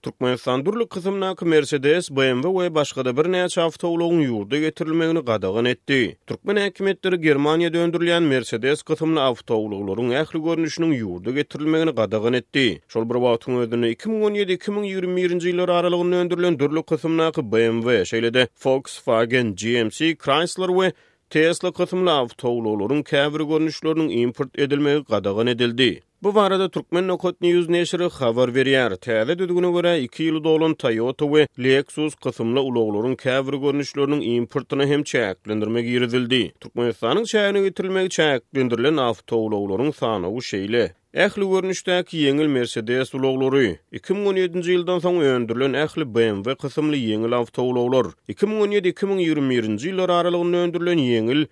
Türkmenistan dürli kysymdaky Mercedes, BMW we başga-da birnäçe awtoulagyň ýurda getirilmegini gadagan etdi. Türkmen häkimiýetleri Germaniýada öndürilýän Mercedes kysymly awtoulaglaryň ähli görnüşiniň ýurda getirilmegini gadagan etdi. Şol bir wagtyň özünde, 2017, 2021-nji ýyllar aralygynda öndürilen dürli kysymdaky BMW, şeýle-de Volkswagen, GMC, Chrysler we Tesla kysymly awtoulaglaryň käbir görnüşleriniň import edilmegi gadagan edildi. Bu barada Turkmen Nokat News neşiri habar berýär. Täze düzgüne görä, iki ýyly dolan Toyota we Lexus kysymly ulaglaryň käbir görnüşleriniň importyna hem çäklendirme girizildi. Türkmenistanyň çägine getirilmegi çäklendirilen awtoulaglaryň sanawy şeýle, ähli görnüşdäki ýeňil Mercedes ulaglary, 2017-nji ýyldan soň öndürilen ähli BMW kysymly ýeňil awtoulaglar, 2017, 2021-nji ýyllar aralygynda öndürilen ýeňil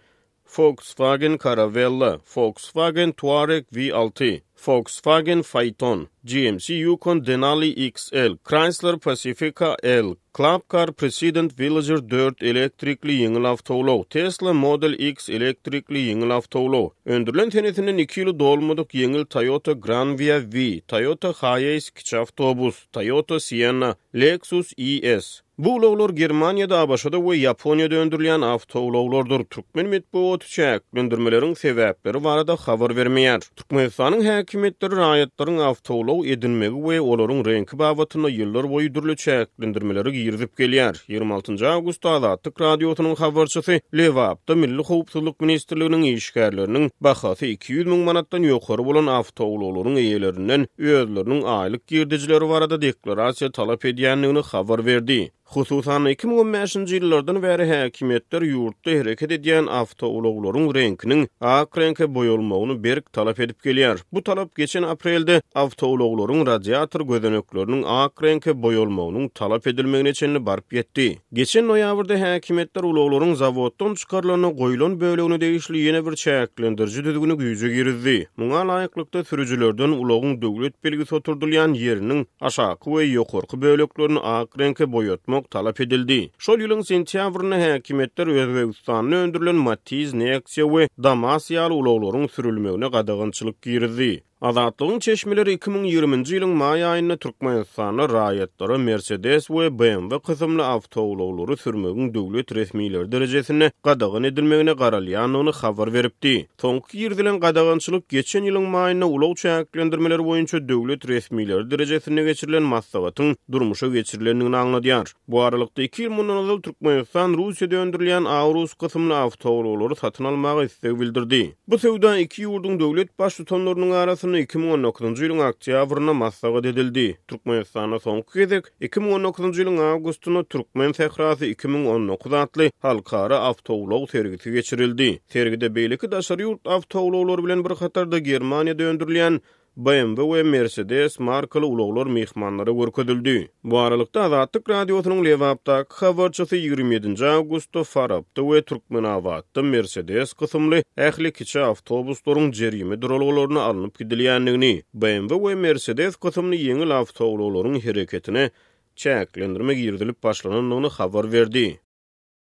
Volkswagen Caravella, Volkswagen Touareg V alty, Volkswagen Phaeton, GMC Yukon Denali XL, Chrysler Pacifica L, Club Car President Villager dört elektrikli ýeňil awtoulag, Tesla Model X elektrikli ýeňil awtoulag, öndürilen senesinden iki ýyly dolmadyk ýeňil Toyota Granvia V, Toyota Hiace kiçi awtobus, Toyota Sienna, Lexus ES. Bu ulaglar Germaniýada, ABŞ-da we Ýaponiýada öndürilýän awtoulaglardyr. Türkmen metbugaty çäklendirmeleriň sebäpleri barada habar bermeýär. Türkmenistanyň häkimiýetleri raýatlaryň awtoulag edinmegi we olaryň reňki babatynda ýyllarboýy dürli çäklendirmeleri girizip gelýär. Ýigrimi altynjy awgustda Azatlyk Radiosynyň habarçysy Lebapda Milli howpsuzlyk ministrliginiň işgärleriniň bahasy 200 müň manatdan ýokary bolan awtoulaglaryň eýelerinden özleriniň aýlyk girdejileri barada deklarasiýa talap edýändigini habar berdi. Hususan-da, 2015-nji ýyllardan bäri häkimiýetler ýurtda hereket edýän awtoulaglaryň reňkiniň ak reňke boýalmagyny berk talap edip gelýär. Bu talap geçen aprelde awtoulaglaryň radiator gözenekleriniň ak reňke boýalmagynyň talap edilmegine çenli baryp ýetdi. Geçen noýabrda häkimiýetler ulaglaryň zawoddan çykarylanda goýlan bölegine degişli ýene bir çäklendiriji düzgüni güýje girizdi. Muňa laýyklykda, sürüjilerden ulagyň döwlet belgisi oturdylýan ýeriniň aşaky we ýokarky böleklerini ak reňke boýatmak talap edildi. Şol ýylyň sentýabrynda häkimiýetler Özbegistanda öndürilen Matiz, Nexia we Damas ýaly ulaglaryň sürülmegine gadagançylyk girizdi. Azatlygyň çeşmeleri 2020-nji ýylyň maý aýynda Türkmenistanda raýatlara Mercedes we BMW kysymly awtoulaglary sürmegiň döwlet resmileri derejesinde gadagan edilmegine garalýandygyny habar beripdi. Soňky girizilen gadagançylyk geçen ýylyň maýynda ulag çäklendirmeleri boýunça döwlet resmileri derejesinde geçirilen maslahatyň durmuşa geçirilendigini aňladýar. Bu aralykda, iki ýyl mundan ozal Türkmenistan Russiýada öndürilýän Aurus kysymly awtoulaglary satyn almaga isleg bildirdi. Bu söwda iki ýurduň döwlet Baştutanlarynyň arasynda 2019-njy ýylyň oktýabrynda maslahat edildi. Türkmenistanda soňky gezek 2019-njy ýylyň awgustynda Türkmen sährasy 2019 atly halkara awtoulag sergisi geçirildi. Sergide beýleki daşary ýurt awtoulaglary bilen bir hatarda Germaniýada öndürilýän BMW we Mercedes markaly ulaglar myhmanlara görkezildi. Bu aralykda, Azatlyk Radiosynyň Lebapdaky habarçysy 27-nji awgustda Farapda we Türkmenabatda Mercedes kysymly ähli kiçi awtobuslaryň jerime duralgalaryna alnyp gidilýändigini, BMW we Mercedes kysymly ýeňil awtoulaglaryň hereketine çäklendirme girizilip başlanandygyny habar berdi.